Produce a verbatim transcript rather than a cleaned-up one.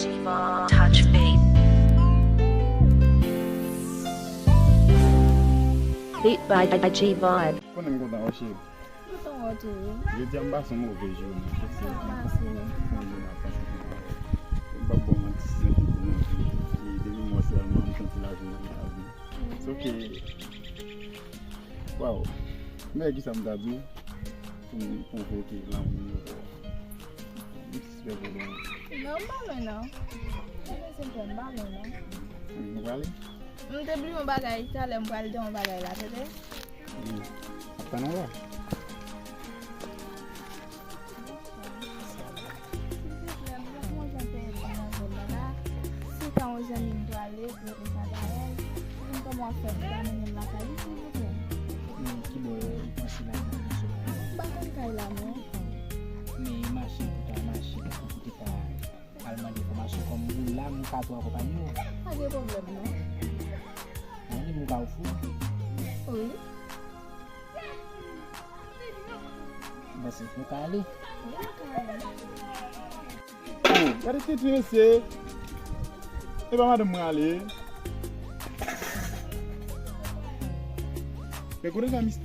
G-Vibe. Touch beat. Beat by G-Vibe. Konnen m kontan wè w, cheri. Kontan wè w tou, wi. Jodi a m pase yon move jounen. Sa k pase? Yon jounen ap pase pou mwen. M p ap ba w manti, se yon ti kou move. E depi m wè sèlman, m santi lajounen m ka viv. It's okay. Waw. Men kisa m ta di w pou m pwouve ke lanmou m yo pou w? M sispèk ou gen. Non, m pa lwen non. Mwen se m fè m pa lwen non. Nou prale? M te bliye yon bagay, talè m pral di yon bagay la, tande? Ap tann ou la. Silvouplè, m gen yon zanmi nan zòn nan la. Si w ka yon zanmi m prale, pou yo konsa bagay. Pou m kòman w ap fè pou ta mennen m lakay li, silvouplè? Men ki bò ou panse la nan zòn nan? M pa konn kay la, non. Men mache pou ta mache, pou te ka al mande enfòmasyon kòm ou la, m ka tou akonpaye w. Pa gen pwoblèm, non. Mwen menm m ka ofri w. Wi. M panse nou ka ale. Wi, nou ka ale. Oh, gade tenten mesye. E pa madanm mwen ale. Men kote sa mis-